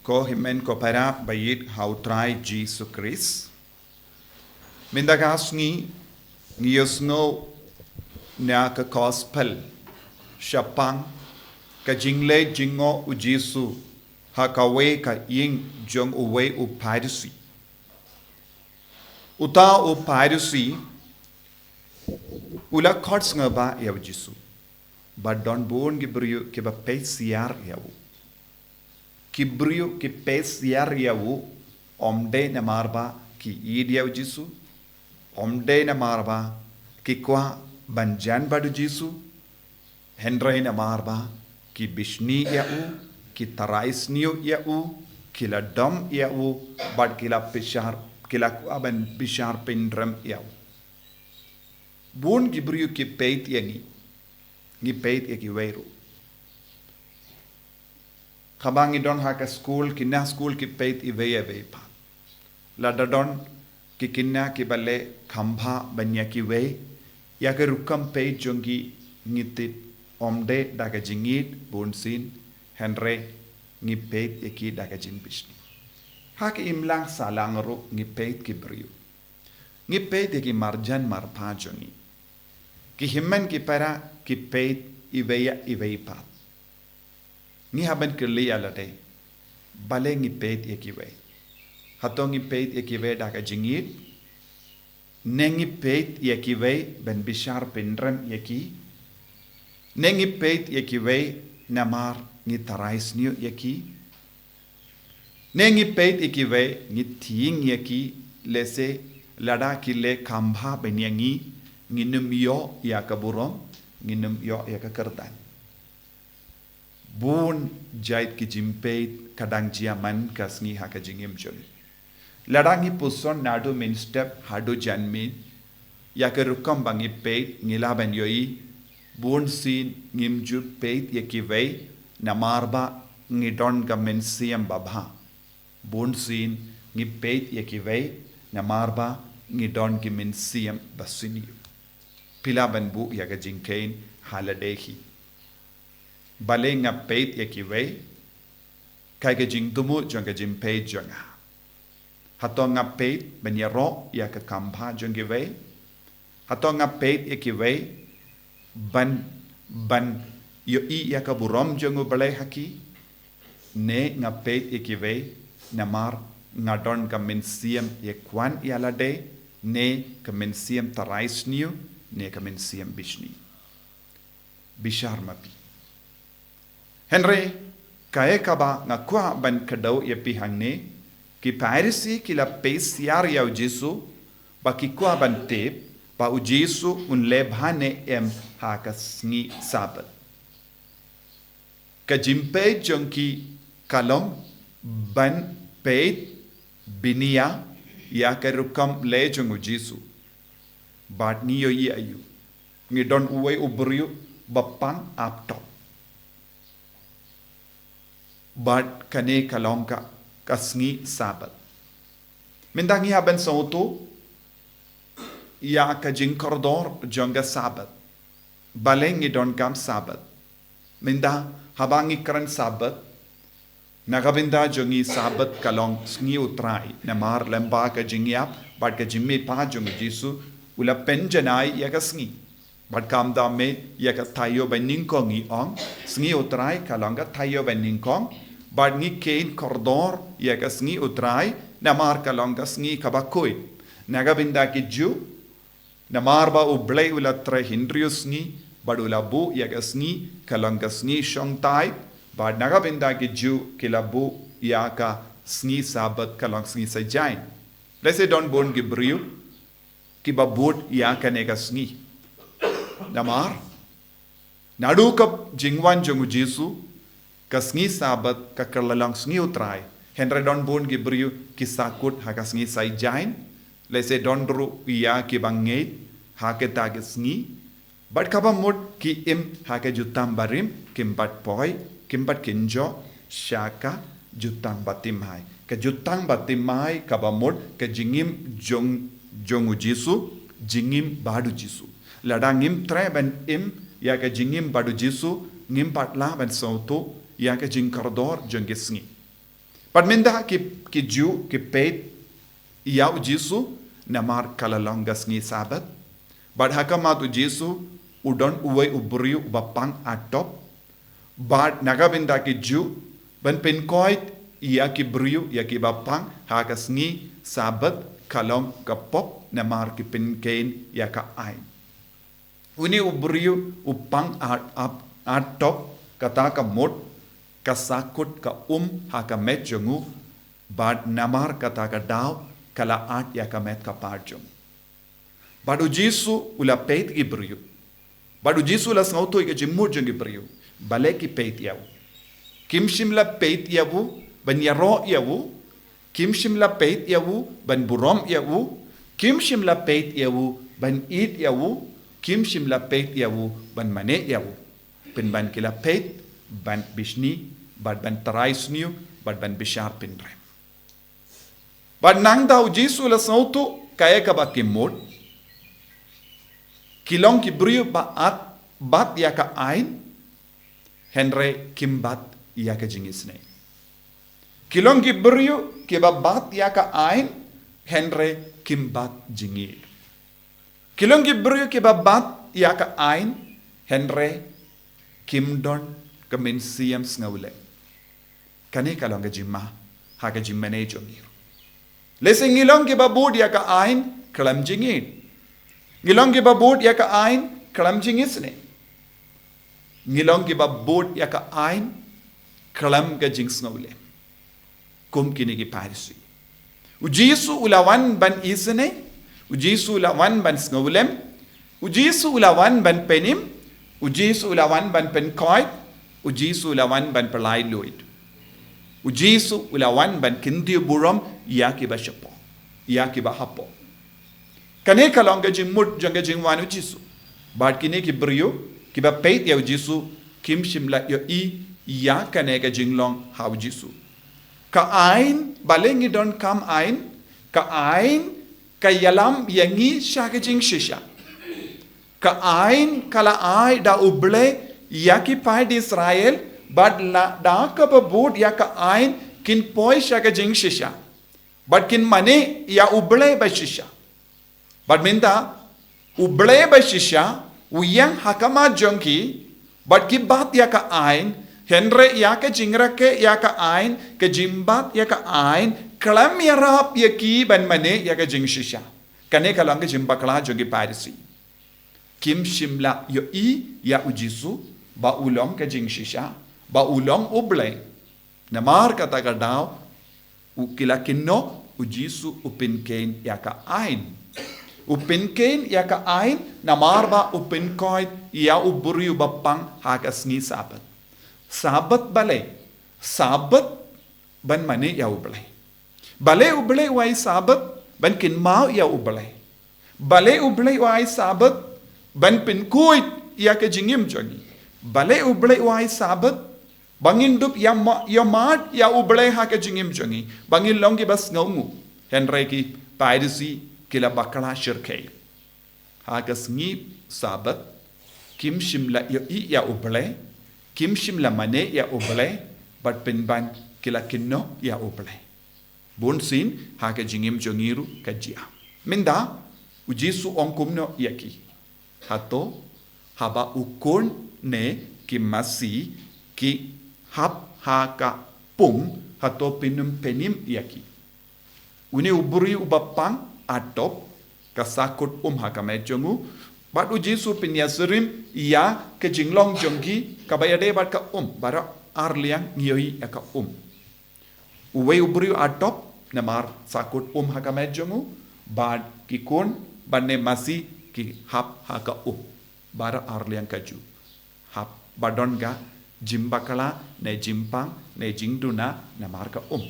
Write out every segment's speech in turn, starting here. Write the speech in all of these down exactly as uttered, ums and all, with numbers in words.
Ko hynmen ko para ba ïeit ha u Trai Jisu Khrist. Mynta ka sngi ngi ïohsngew na ka gospel shaphang ka jingleit jingïoh u Jisu ha kawei ka ïing jong uwei u Pharisi. Uta u Pharisi u la khot sngewbha ïa u Jisu. Ba don bun ki briew kiba peit siar ïa u. Ki briew ki peit siar ïa u, ym dei namar ba ki ïeit ïa u Jisu, ym dei namar ba ki kwah ban jan bad u Jisu, hynrei namar ba ki bishni ïa u, ki tharai sniew ïa u, ki la dom ïa u, bad ki la bishar, ki la kwah ban bishar pynrem ïa u. Bun ki briew ki peit ïa ngi, ngi peit ïa kiwei ruh. Haba ngi don ha ka skul, kine skul ki peit iwei ïa iwei pat. Lada don ki kine kiba leh khambha ban ïa kiwei, ïa ka rukom peit jong ki ngi tip ym dei da ka jingïeit bunsien, hynrei ngi peit ïa ki da ka jingbishni. Ha ka imlang sahlang ruh ngi peit ki briew. Ngi peit ïa ki marjan marpa jong ngi. Ki hynmen ki para ki peit iwei ïa iwei pat. Ngi hap ban kylli ïa lade, balei ngi peit ïa kiwei? Hato ngi peit ïa kiwei da ka jingïeit? Ne ngi peit ïa kiwei ban bishar pynrem ïa ki? Ne ngi peit ïa kiwei namar ngi tharai sniew ïa ki? Ne ngi peit ïa kiwei, ngi tieng ïa ki, lehse lada ki leh khambha ban ïa ngi, ngin ym ïoh ïa ka burom, ngin ym ïoh ïa ka kyrdan. Bun jait ki jingpeit ka dang jia man ka sngi ha ka jingim jong ngi. Lada ngi puson naduh mynstep haduh janmiet, ïa ka rukom ba ngi peit ngi lah ban ïohi, bunsien ngim ju peit ïa kiwei namar ba ngi don ka mynsiem babha. Bunsien ngi peit ïa kiwei namar ba ngi don ki mynsiem basniew. Phi lah ban buh ïa ka jingkheiñ ha lade hi. Balei nga peit ïa kiwei? Kaei ka jingthmu jong ka jingpeit jong nga? Hato nga peit ban ïaroh ïa ka khambha jong kiwei? Hato nga peit ïa kiwei ban, ban ïohi ïa ka burom jong U Blei ha ki? Ne nga peit ïa kiwei namar nga don ka mynsiem ïakwah ïa lade, ne ka mynsiem tharai sniew, ne ka mynsiem bishni? Bishar ma phi. Hynrei kaei kaba nga kwah ban kdew ïa phi hangne, ki Pharisi ki la peit siar ïa U Jisu, ba ki kwah ban tip ba U Jisu un leh bha ne em ha ka sngi Sabbath. Ka jingpeit jong ki ka long ban peit bniah ïa ka rukom leh jong U Jisu. Bad ngi ïohi aïu? Ngi don uwei u briew ba pang ap top. Bad kane ka long ka, ka sngi Sabbath. Mynta ngi hap ban sngewthuh ïa ka jingkordor jong ka Sabbath. Balei ngi donkam Sabbath? Mynta haba ngi kren Sabbath, na ka bynta jong ngi Sabbath ka long sngi U Trai, namar lyngba ka jingïap bad ka jingmihpat jong U Jisu, U la pynjanai ïa ka sngi. Bad kumta mih ïa ka taïew banyngkong ngi ong, sngi U Trai ka long ka taïew banyngkong, bad ngi kheiñ kordor ïa ka sngi U Trai, namar ka long ka sngi kaba khuid. Na ka bynta ki Jiw, namar ba U Blei u la trei hynriew sngi, bad u la buh ïa ka sngi ka long ka sngi shongthait, bad na ka bynta ki Jiw ki la buh ïa ka sngi Sabbath ka long sngi saitjaiñ. Lehse don bun ki briew kiba bud ïa kane ka sngi. Namar naduh ka jingwan jong U Jisu, ka sngi Sabbath ka kylla long sngi U Trai. Hynrei don bun ki briew ki sahkut ha ka sngi saitjaiñ. Lehse don ruh ïa kiba ngeit ha kata ka sngi. Bad kaba mut ki im ha ka jutang barim, kim pat poi, kim pat kynjoh sha ka jutang bathymmai. Ka jutang bathymmai kaba mut ka jingim jong, jong U Jisu, jingim bad U Jisu. Lada ngim treh ban im ïa ka jingim bad U Jisu, ngim pat lah ban sngewthuh ïa ka jingkordor jong ki sngi. Bad mynta ki, ki Jiw ki peit ïa u Jisu namar ka la long ka sngi Sabbath. Bad ha khmat u Jisu u don uwei u briew uba pang artop. Bad na ka bynta ki Jiw, ban pynkoit ïa ki briew, ïa kiba pang ha ka sngi Sabbath ka long ka pop namar ki pynkheiñ ïa ka aiñ. Une u briew u pang ar-, ap-, artop, kata ka mut ka sahkut ka um ha ka met jong u, bad namar kata ka daw ka la art ïa ka met ka par jong u. Bad u Jisu u la peit ki briew. Bad u Jisu u la sngewthuh ïa ka jingmut jong ki briew. Balei ki peit ïa u. Kim shym la peit ïa u ban ïaroh ïa u. Kim shym la peit ïa u ban burom ïa u. Kim shym la peit ïa u ban ïeit ïa u. Kim shym la peit ïa u ban mane ïa u. Pynban ki la peit ban bishni, bad ban trai sniew, bad ban bishar pynrem. Bad nangta u Jisu u la sngewthuh kaei kaba ki mut. Ki long ki briew ba art, bat ïa ka aiñ, hynrei kim bat ïa ka jingisynei. Ki long ki briew kiba bat ïa ka aiñ, hynrei kim bat jingïeit. Ki long ki briew kiba bat ïa ka aiñ, hynrei kim don ka mynsiem sngewlem. Kane ka long ka jingma ha ka jingmane jong ngi. Lehse ngi long kiba bud ïa ka aiñ, khlem jingïeit. Ngi long kiba bud ïa ka aiñ, khlem jingisynei. Ngi long kiba bud ïa ka aiñ, khlem ka jingsngewlem. Kum kine ki Pharisi. U Jisu u la wan ban isynei, u Jisu u la wan ban sngewlem, u Jisu u la wan ban pynim, u Jisu u la wan ban pynkoit, u Jisu u la wan ban pyllait luid. U Jisu u la wan ban kyntiew burom ïa kiba shapoh, ïa kiba hapoh. Kane ka long ka jingmut jong ka jingwan u Jisu. Bad kine ki briew kiba peit ïa u Jisu kim shym la ïohi ïa kane ka jinglong ha u Jisu. Ka aiñ, balei ngi donkam aiñ, ka aiñ ka ïalam ïa ngi sha ka jingshisha. Ka aiñ ka la ai da U Blei ïa ki paid Israel, bad lada kaba bud ïa ka aiñ kin poi sha ka jingshisha. Bad kin mane ïa U Blei ba shisha. Bad mynta, U Blei ba shisha u ïeng ha khmat jong ki, bad ki bat ïa ka aiñ, hynrei ïa ka jingrakhe ïa ka aiñ, ka jingbat ïa ka aiñ, khlem ïarap ïa ki ban mane ïa ka jingshisha. Kane ka long ka jingbakla jong ki Pharisi. Kim shym la ïohi ïa u Jisu ba u long ka jingshisha, ba u long U Blei. Namar kata ka daw, u ki la kynnoh, u Jisu u pynkheiñ ïa ka aiñ. U pynkheiñ ïa ka aiñ, namar ba u pynkoit ïa u briew ba pang ha ka sngi Sabbath. Sabbath balei? Sabbath ban mane ïa U Blei. Balei U Blei u ai Sabbath? Ban kynmaw ïa U Blei. Balei U Blei u ai Sabbath? Ban pynkhuid ïa ka jingim jong ngi. Balei U Blei u ai Sabbath? Ba ngin dup ïa ma-, ïa mad ïa U Blei ha ka jingim jong ngi. Ba ngin long kiba sngewnguh. Hynrei ki Pharisi ki la bakla shyrkhei. Ha ka sngi Sabbath, kim shym la ïohi ïa U Blei, kim shym la mane ïa U Blei, bad pynban ki la kynnoh ïa U Blei. Bunsien ha ka jingim jong ngi ruh ka jia. Mynta, u Jisu ong kumno ïa ki. Hato, haba u khun ne ki masi ki hap ha ka um, hato phin ym pynim ïa ki. Une u briew uba pang, artop, ka sahkut um ha ka met jong u, bad u Jisu pynïasyriem ïa ka jinglong jong ki, kaba ïadei bad ka um, baroh arliang ngi ïohi ïa ka um. Uwei u briew artop, namar sahkut um ha ka met jong u, bad ki khun, bad ne masi ki hap ha ka um. Baroh arliang kajuh. Hap ba don ka jingbakla, ne jingpang, ne jingduna, namar ka um.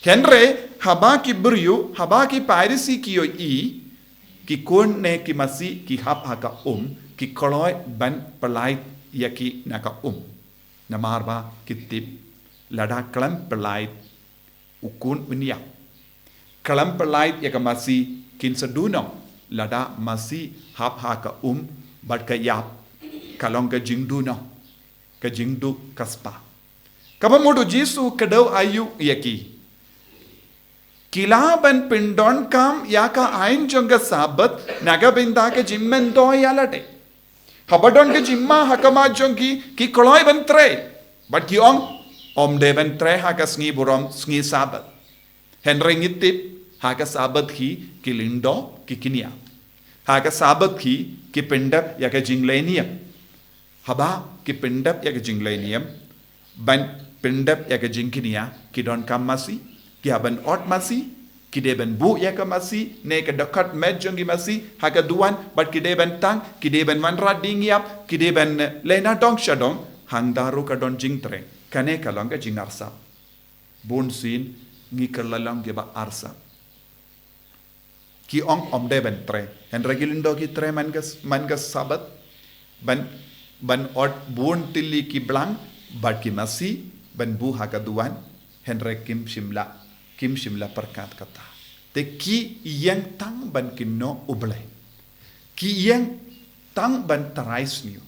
Hynrei, haba ki briew, haba ki Pharisi ki ïohi, ki khun ne ki masi ki hap ha ka um, ki kloi ban pyllait ïa ki na ka um. Namar ba ki tip, lada khlem pyllait u khun un ïap. Khlem pyllait ïa ka masi kin sa duh noh, lada masi hap ha ka um bad ka ïap, ka long ka jingduh noh, ka jingduh ka spah. Kaba mut u Jisu u kdew aïu ïa ki? Ki lah ban pyndonkam ïa ka aiñ jong ka Sabbath na ka bynta ka jingmyntoi ïa lade. Haba don ka jingma ha khmat jong ki, ki kloi ban trei. Bad ki ong, ym dei ban trei ha ka sngi burom, sngi Sabbath. Hynrei ngi tip, ha ka Sabbath hi, ki lyngdoh, ki kñia. Ha ka Sabbath hi, ki pyndep ïa ka jingleh niam. Haba ki pyndep ïa ka jingleh niam, ban pyndep ïa ka jingkñia, ki donkam masi, ki hap ban ot masi, ki dei ban buh ïa ka masi, ne ka dkhot met jong ki masi, ha ka duwan, bad ki dei ban tang, ki dei ban wanrah dieng ïap, ki dei ban, eh, leh nadong shadong, hangta ruh ka don jingtrei, kane ka long ka jingarsap. Bunsien, ngi kylla long kiba arsap. Ki ong ym dei ban trei. Hynrei ki lyngdoh ki trei man ka, man ka Sabbath. Ban, ban ot bun tylli ki blang, bad ki masi, ban buh ha ka duwan, hynrei kim shym la, kim shym la pyrkhat kata. Te ki ïeng tang ban kynnoh U Blei. Ki ïeng tang ban trai sniew.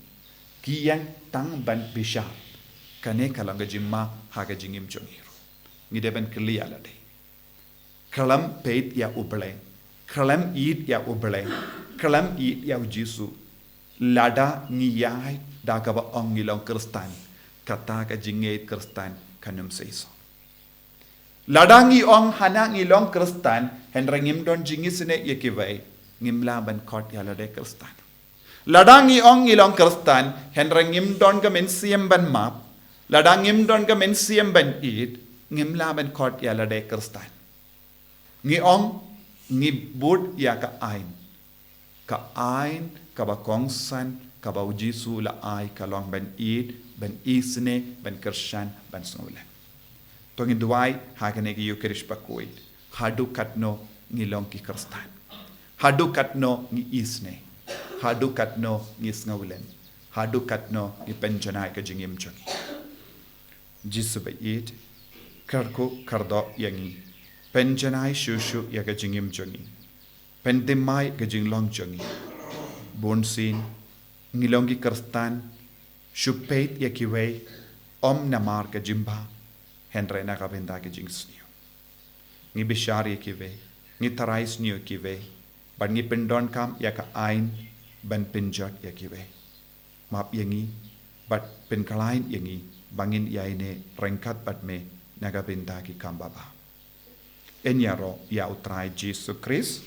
Ki ïeng tang ban bishar. Kane ka long ka jingma ha ka jingim jong ngi ruh. Ngi dei ban kylli ïa lade. Khlem peit ïa U Blei. Khlem ïeit ïa U Blei. Khlem ïeit ïa u Jisu. Lada ngi ïaid da kaba ong ngi long Khristan. Kata ka jingïeit Khristan kan ym seisoh. Lada ngi ong hana ngi long Khristan, hynrei ngim don jingisynei ïa kiwei, ngim lah ban khot ïa lade Khristan. Lada ngi ong ngi long Khristan, hynrei ngim don ka mynsiem ban map. Lada ngim don ka mynsiem ban ïeit, ngim lah ban khot ïa lade Khristan. Ngi ong, ngi bud ïa ka aiñ. Ka aiñ, kaba kongsan, kaba u Jisu u la ai, ka long ban ïeit, ban isynei, ban kyrshan, ban sngewlem. To ngin duwai, ha kane ka Ïukharist bakhuid. Haduh katno ngi long ki Khristan. Haduh katno ngi isynei. Haduh katno ngi sngewlem. Haduh katno ngi pynjanai ka jingim jong ngi. Jisu ba ïeit, kyrkhu kyrdoh ïa ngi. Pynjanai shuh shuh ïa ka jingim jong ngi. Pynthymmai ka jinglong jong ngi. Bunsien, ngi long ki Khristan, shu peit ïa kiwei, ym namar ka jingbha, hynrei na ka bynta ka jingsniew. Ngi bishar ïa kiwei, ngi trai sniew ïa kiwei, bad ngi pyndonkam ïa ka aiñ, ban pynjot ïa kiwei. Map ïa ngi, bad pynkhlaiñ ïa ngi, ba ngin ïaineh ryngkat bad me, na ka bynta ki kam babha. Yn ïaroh ïa U Trai Jisu Khrist.